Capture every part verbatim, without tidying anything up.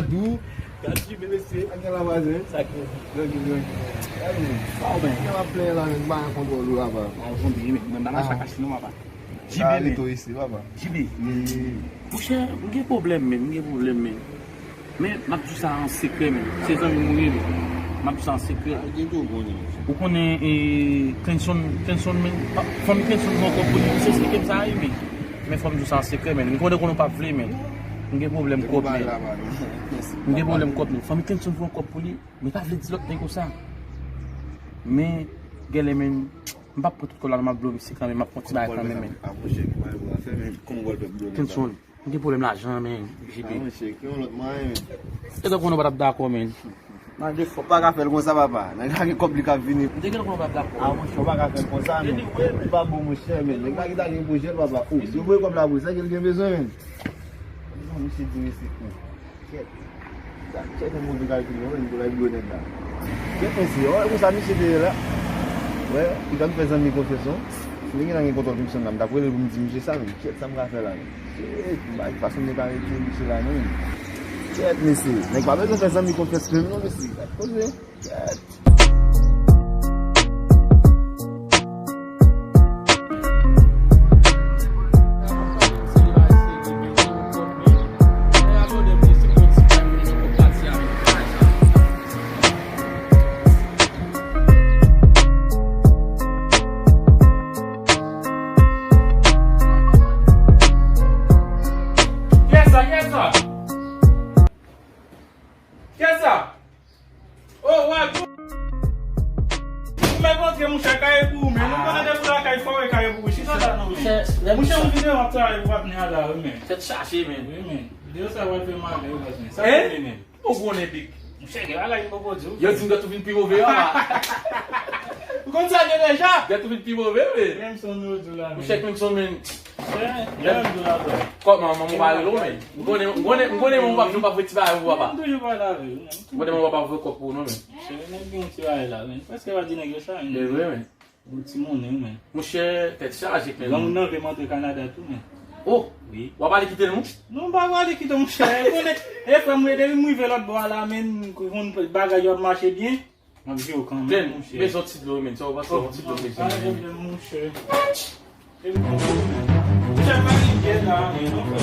Dou. Gad J B mesye, ak gen la vwazen. Sa ki? Trankil, trankil. Gad ou. Sa w men? Gen la plen la, men pa gen kontwòl ou la, pa. Mwen pa nan sa kach non, papa. J B men. J B. Monchè, m gen pwoblèm men, m gen pwoblèm men. Men, m ap di w sa an sekrè men. Se zanmi m ou ye men. M ap di w sa an sekrè. Ou konnen, e, Clenson, Clenson men. Fanmi Clenson fè yon kòb pou li. Se eksplike m sa wi men. Men fò m di w sa an sekrè men. M konnen konnen w p ap vle men. M gen pwoblèm kòb men. M gen pwoblèm kòb men. Fanmi Clenson fè yon kòb pou li. Men pa vle di lòt nèg konsa. Men, genlè men. M p ap pran tout kòb la non, m ap blow misye kanmenm, m ap pran ti bagay kanmenm men. Clenson, m gen pwoblèm lajan men, J B. E tankou nou pa t ap dakò men. Mande fò pa ka fè l konsa papa. Nèg la gen kòb li k ap vini. M te gen tankou nou pa t ap dakò. A monchè, w pa ka fè l konsa men. Li pa bon monchè men. Nèg la ki ta gen pwojè l papa. Ou, si w voye kòb la pou li, sa ke l gen bezwen men. Misye di misye kou. Kèt. Sa, kèt, yon move kalkil, non, men, pou lage dlo nèg la. Kèt, mesye, wè, konsa misye te ye la. Wè, li t ap fè zanmi konfyans, non. Si nèg la gen kontwòl pou misye la, m t ap rele l pou m di misye sa, men kèt, sa m ka fè la, men. Kèt, m pa fason m te ka rete misye la, non, men. Kèt, mesye, nèg pa bezwen fè zanmi konfyans menm, non, mesye. Sa k poze. Kèt. Kiyès sa? Kiyès sa? Kiyès sa? Oh, wa tou. Ou mèt rantre, monchè, kay pou ou, men. Nou konnen depi lakay fò, e kay pou ou. Chita la, non, men. Monchè, yon videyo m ap travay pou patnè a la, wi, men. Tèt chaje, men. Wi, men. Videyo sa va fè malè, wi, patnè. Sa vle, men. Ou konnen, Big. Monchè, gen bagay m poko di w. Yo di m gèt ou vin pi move, a. Ou konn sa, gen deja. Gèt ou vin pi move, men. Menm son nou di la, men. Monchè, menm son, men. Kòman, manman w pa rele w, men? M konnen, m konnen, m konnen manman w p ap, p ap fè ti bagay pou papa. M toujou pale avè l, men. M konnen manman w p ap fè kòb pou ou, non, men. Chè, nèg gen yon ti bagay la, men. Prèske pa di nèg yo sa, men. Se vre, men. Yon ti monnen, men. Monchè, tèt chaje, men. Granmoun nan vle m antre Kanada tou, men. Oh! Wi. W ap ale kite l, non? Non, m pa prale kite w, monchè. Konnen, e frè m, depi m rive lòt bò a la, men, konn bagay yo ap mache byen. M ap jere w kanmenm, monchè. Bezwen ti dlo, men. Sa w panse yon ti dlo, men. Pa gen pwoblèm, monchè. Epi konsa, monchè, pa gen kè la, men, non, frè.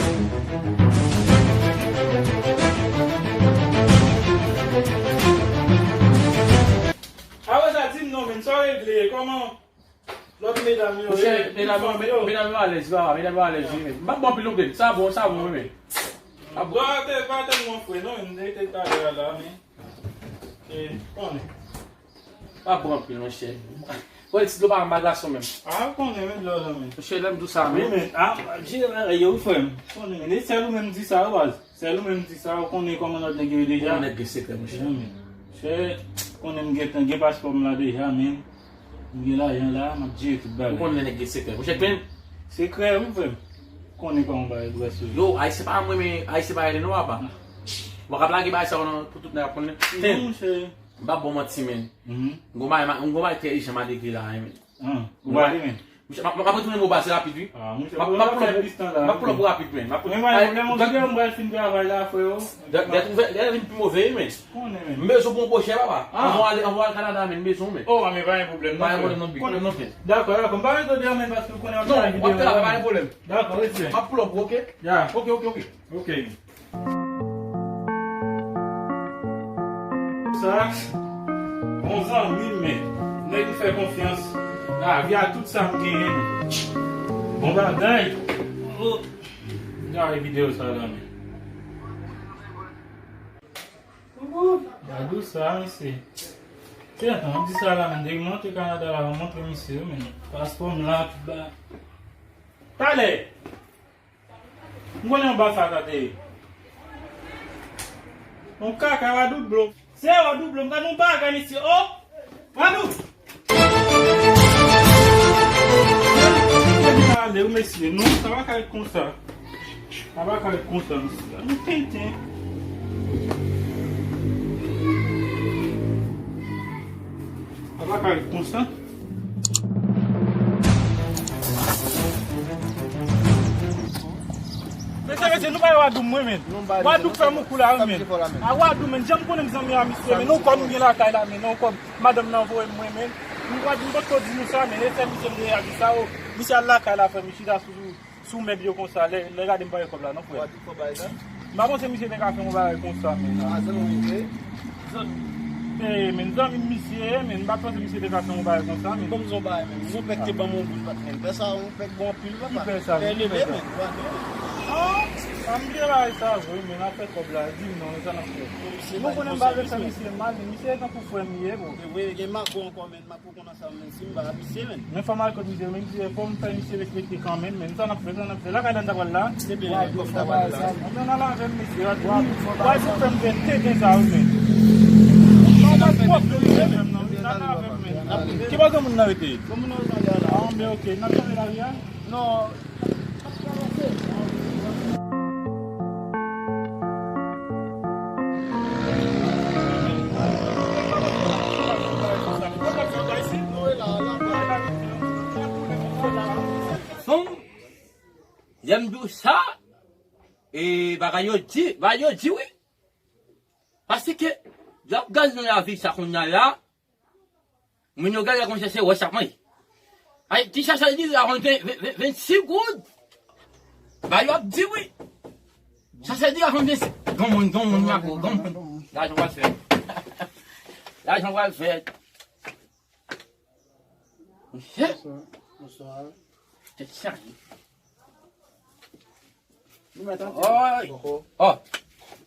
Apre sa, di m non, men, sa w regle, kòman lòt medam yo ye, medam yo, medam yo alèz, papa, medam yo alèz, wi, men. M p ap bon anpil non, men. Sa bon, sa bon, wi, men. Sa bon. Dwa te pa tèlman fre, non, men, m te talè a la, men. E, konnen. Pa bon anpil, monchè. Bon, ti dlo pa anba glason menm. A, ou konnen, men, dlo la, men. Monchè, lè m di w sa, men. Wi, men, a, jere bagay yo, wi, frè m. Konnen, men, e sèl ou menm di sa, wi, baz. Sèl ou menm di sa, ou konnen kòman lòt nèg yo ye deja. Kòman nèg gen sekrè, monchè? Wi, men. Monchè, konnen m gen tan, gen paspò m la deja, men. M gen lajan la, m ap jere tout bagay. Ou konnen nèg gen sekrè. Monchè, men. Sekrè, wi, frè m. Konnen kòman bagay yo. Yo, Ayisyen pa renmen, Ayisyen pa renmen non, papa. Ou pa ka lage bagay sa yo non, pou tout nèg ap konnen. Non, monchè. M p ap ba w manti, men. M gon bagay, m gon bagay trè ijan m a regle la, men. An, ou pale, men. Monchè, m ap, m ap retounen ba w baz rapid, wi. A, monchè, m ap, m ap pull up, m ap pull up rapid, men. M ap pull up. Men pa gen pwoblèm, monchè, m pral fin travay la, freo. Dèt, dèt ouvè, dèt vin pi move, wi, men. Konnen, men. M bezwen pou yon pwojè, papa. A. Anvan w ale, anvan w al Kanada, men, m bezwen w, men. O, a, men pa gen pwoblèm, non, frè. Pa gen pwoblèm, non, big. Pa gen pwoblèm, non, frè. Dakò, dakò, m pa retounen anmenm paske ou konnen w ap travay videyo la. Non, w ap travay, pa gen pwoblèm. Dakò, respè. Ok, ok, ok, ok. Ok. Sa, bon zanmi m, men. Nèg m fè konfyans. Lavi a tout sa m genyen, men. Bon bagay. Oh. Gade videyo sa la, men. Ooh, gade sa, mesye. Se antan m di sa la, men. Depi m antre Kanada la, m montre misye, men. Paspò m la, tout bagay. Talè! M konnen anba sa sa te ye. Yon kaka Wadou dlo. Se Wadou dlo, m gade yon bagay, mesye. Oh! Wadou! Ale, wi, mesye. Non, sa pa ka ret konsa. Sa pa ka ret konsa, mesye. Nou tenten. Sa pa ka ret konsa. Mesye, mesye, Bay Wadou mwen, men. Wadou fè m kou la, men. A Wadou, men. Jan m konnen m zanmi a misye, men. Non kòb m gen lakay la, men. Non kòb madanm nan voye m mwen, men. M Wadou, m potko di nou sa, men. E fè misye m reyaji sa, o. Misye al lakay la, frè m, li chita sou, sou mèb yo konsa. Lè, lè gade m pa wè kòb la, non, frè. M pa panse misye te ka fè yon bagay konsa, men. Eh, men, zanmi misye, men. M pa panse misye te ka fè yon bagay konsa, men. Bon, m zon bagay, men. Yon pèk te ban m yon boul, patnè. Pè sa, yon pèk bon anpil, papa. Ki pè sa, men? Pè leve, men. Ah, m byen bagay sa, vre, men. N ap fè kòb la. Di m non, men sa n ap fè. Nou konnen m pa vle fè misye mal, men misye e tankou frè m ye, bro. Vre, gen Mako ankò, men. Mako konn ansanm, men. Si m ba misye, men. Men fò m al kot misye, men misye, fò m fè misye respekte kanmenm, men. Sa n ap fè, sa n ap fè. Lakay la n ta pral la. Se byen, men, kòb ta pral la. Ann al avè m, mesye. W ap fè m gen tenten sa, wi, men. Non, w ap pwòp, wi, men, non. N al avè m, men. Ki bò granmoun nan rete? Granmoun nan rete la. Ah, men ok. N ap gade lari a? Non. Fanm, lè m di w sa, e bagay yo di, bagay yo di wi. Paske, y ap gaz nan lavi sa kounye a la, moun yo gade kòmsi se wòch y ap manje. Ay, ti chache li, la, yon ven, ven, ven, vennsis goud. Ba, y ap di wi. Chache li, la, yon vennsis. Granmoun, granmoun, Mako, granmoun. Lajan pral fèt. Lajan pral fèt. Mesye. Bonswa. Bonswa. Tèt chaje. Nou mèt antre. Oy! Oh!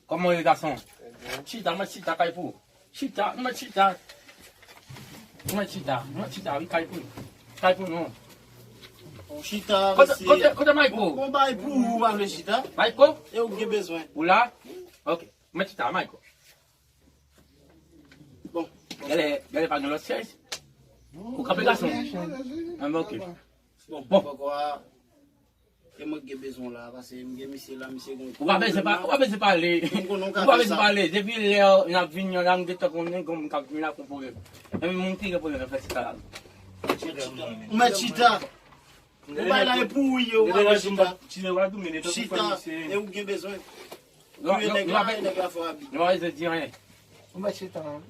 Kòman w ye, gason? Chita, mwen chita kay pou. Chita, mwen chita. Mwen chita, mwen chita, wi, kay pou. Kay pou nou. Chita, kote, mesye. Kote, kote Mayko? Bon, bon, bay pou ou, pa vle chita. Mayko? E ou gen bezwen. Ou la? Ok. Mwen chita, Mayko. Bon. Gade, gade pa gen lòt chèz. Ou kanpe, gason? Ah, men ok. Bon, bon. Poko a, e mwen ki gen bezwen la, paske m gen misye la, misye gon. Ou pa bezwen pa, ou pa bezwen pale. Ou pa bezwen pale. Depi lè n ap vini an la, m gentan konnen gon moun k ap vini la pou pwoblèm. E moun ki gen pwoblèm, fè chita la. Ou mèt chita. Ou bay la e pou ou ye, ou pa mèt chita. Chita, e ou gen bezwen. Nou, nou, nou pa, nou pa bezwen di anyen. Ou mèt chita, non.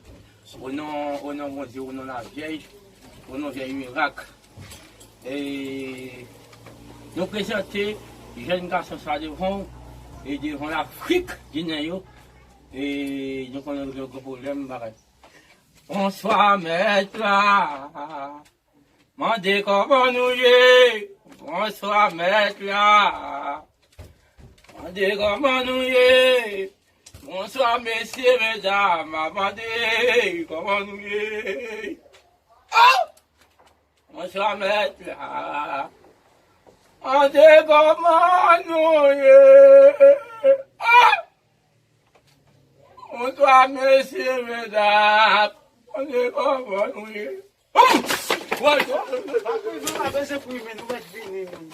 O non, o non Bondye, o non Lavyèj, o non Vyèj mirak. E nou prezante jèn gason sa devan w, e devan Lafrik Ginen yo. E nou konnen nou gen gwo pwoblèm, bagay. Bonswa, mèt la. Mande kòman nou ye? Bonswa, mèt la. Mande kòman nou ye? Bonswa, mesye, medam. Mande kòman nou ye? Oh! Bonswa, mèt la. Mande kòman nou ye? Oh! Bonswa, mesye, medam. Mande kòman nou ye?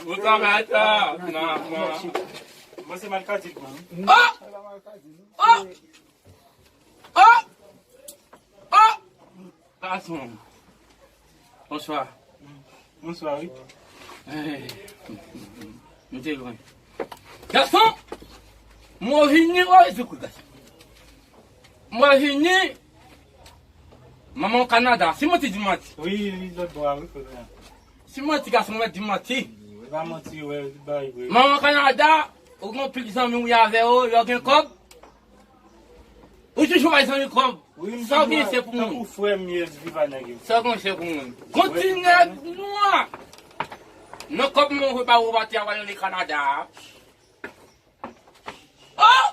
Bonswa, mèt la. Nan, nan. Mwen se Malkadi, man. Oh! Oh! Oh! Oh! Gason. Bonswa. Bonswa, wi. Eh, m te lwen. Gason! Mwen vini, wè, se kou, gason. Mwen vini. Manman w Kanada, si manti di manti. Wi, wi, lòt bò a, wi, kote a. Si manti, gason, mwen di manti. Wi, pa manti, wè, bay, wi. Manman w Kanada, ou gen pil zanmi w ye avè yo, yo gen kòb. Ou toujou bay zanmi kòb. Wi, m toujou bay. Sa w gen se pou moun. Tankou frè m ye, viv a nèg yo. Sa w gen se pou moun. Gon ti nèg nwa. Nan kòb mwen, ou pa ou pa te avè nan Kanada. Oh!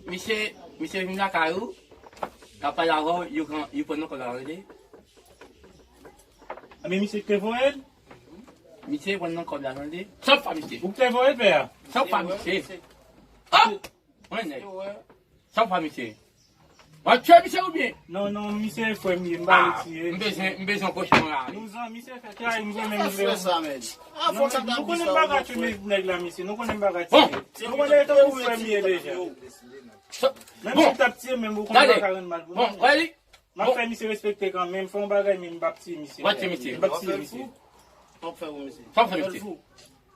Misye, misye vin lakay ou, l ap pale avè w, yo pran, yo pran nan kòb la, tande. Ebyen, misye ki te voye l? Misye pran nan kòb la, tande. Sa w fè misye? Ou ki te voye l, pè a? Sa w fè misye? Ah! Mwen nèg. Sa w fè misye? W ap tiye misye oubyen? Non, non, misye frè m ye, m pa vle tiye. M bezwen, m bezwen kochon la. Nou zanmi, se fè kay, m zanmi m vle. Sa frè sa, men. Non, men nou konnen m pa ka tiye nèg la, misye. Nou konnen m pa ka tiye. Nou konnen e tankou frè m ye deja. Menm si m t ap tiye, menm ou konnen m pa ka rann mal pou nou. Bon, gade. M ap fè misye respekte kanmenm, fè yon bagay, men m p ap tiye misye. W ap tiye misye. M p ap tiye misye. W ap fè pou misye. Sa w fè misye?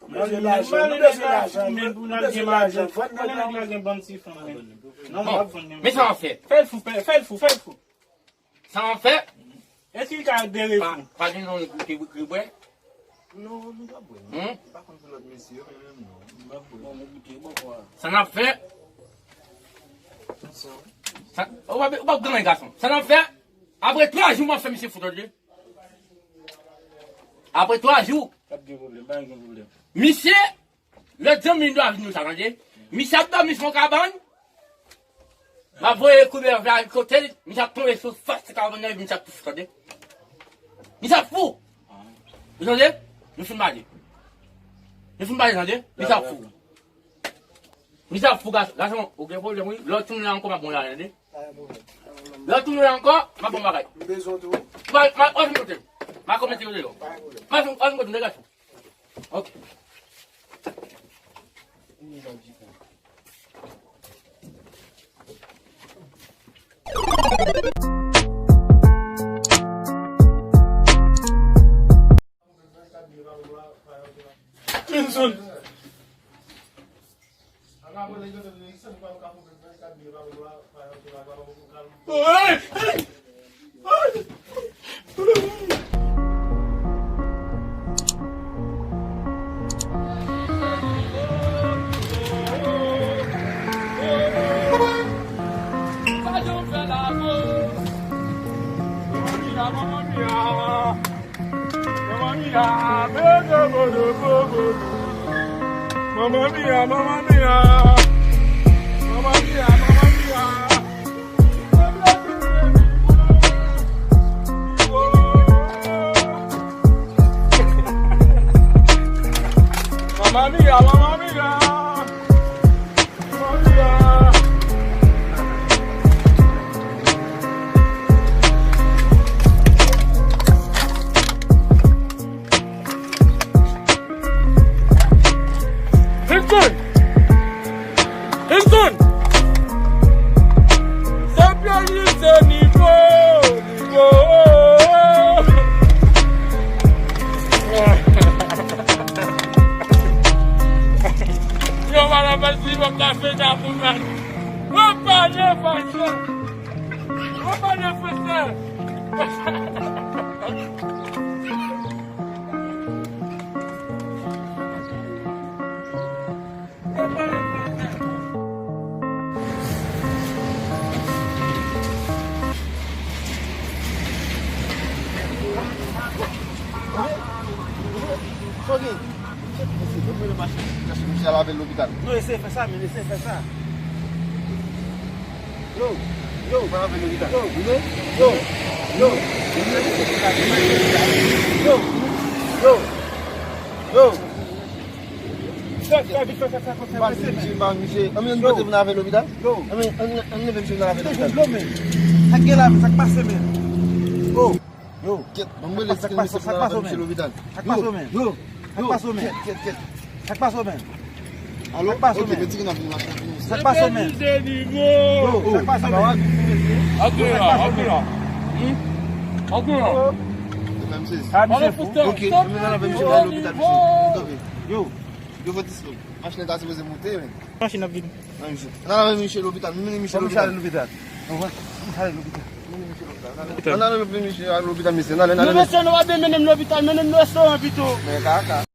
Nou bezwen lajan, nou bezwen lajan, nou bezwen lajan. Konnen nèg la gen bann ti fanm, men. Non, m ap vann li. Men sa w ap fè? Fè l fou, fè, fè l fou, fè l fou. Sa w ap fè? Èske l ka dere fou? Pa gen yon goute bwè? Non, nou pa bwè, non. Hmm? M pa konn pou lòt mesye yo, men menm non, nou pa bwè. Bon, nou goute, bon, bon. Sa n ap fè? Sa, ou pa, ou pa granmoun gason. Sa n ap fè? Apre twa jou, m ap fè misye fou, tande. Apre twa jou. Pa gen pwoblèm, pa gen pwoblèm. Misye, lòt zanmi nou a vin nou sa, tande. Misye ap dòmi sou yon kabann. M ap voye koulè vla kote l, misye ap tonbe sou fas kabann nan, epi misye ap tou fou, tande. Misye ap fou. Ou tande? Nou fin pale. Nou fin pale, tande? Misye ap fou. Misye ap fou, gas-, gason, ou gen pwoblèm, wi. Lè w tounen ankò, m ap bon bagay, tande. Lè w tounen ankò, m ap bon bagay. M bezwen w tou. M a, m a, w ap vin kote m. M a kòmante yo deyò. M a vin, w ap vin kote m, gason. Ok. Clinton. Mamma mia, baby, bodo, bodo. Mamma mia, mamma mia. Mamma mia, mamma mia. Mamma mia, mamma mia. Hilton! Hilton! Sa pye li se nivo, nivo. Yo, mwen la fè si mwen ka fè ta pou mwen. Mwen pa nan fason. Mwen pa nan fason. Misye lave lopital. Non, eseye fè sa, men eseye fè sa. Yo, yo, yo, yo, yo, yo, yo, yo, yo. Fè, fè vit, fè, fè, fè, fè, fè, fè, fè. Anmwey, ann pote pou n al avè lopital. Yo. Anmwey, ann, ann leve misye pou n al avè lopital. Sa k gen la, sa k pase, men? Oh. Yo. Kèt, ban m rele ti kèt misye pou n al avè misye lopital. Sa k pase, men? Yo. Sa k pase, men? Kèt, kèt, kèt. Sa k pase, men? Alo? Sa k pase, men? Sa k pase, men? Yo, sa k pase, men? Antre la, antre la. Antre la. Ok, ann al avè misye nan lopital, mesye. Yo. Yo, fò diskò. Machin nan ta sipoze monte, men. Machin ap vini. Nan misye. Nan avè misye lopital, mennen misye lopital. Bon, misye ale lopital. Bon, misye ale lopital. Nan avè misye lopital, mesye. Nan, nan, nan. Mesye, nou pa vle mennen m lopital, mennen m nan restoran pito. Men kaka.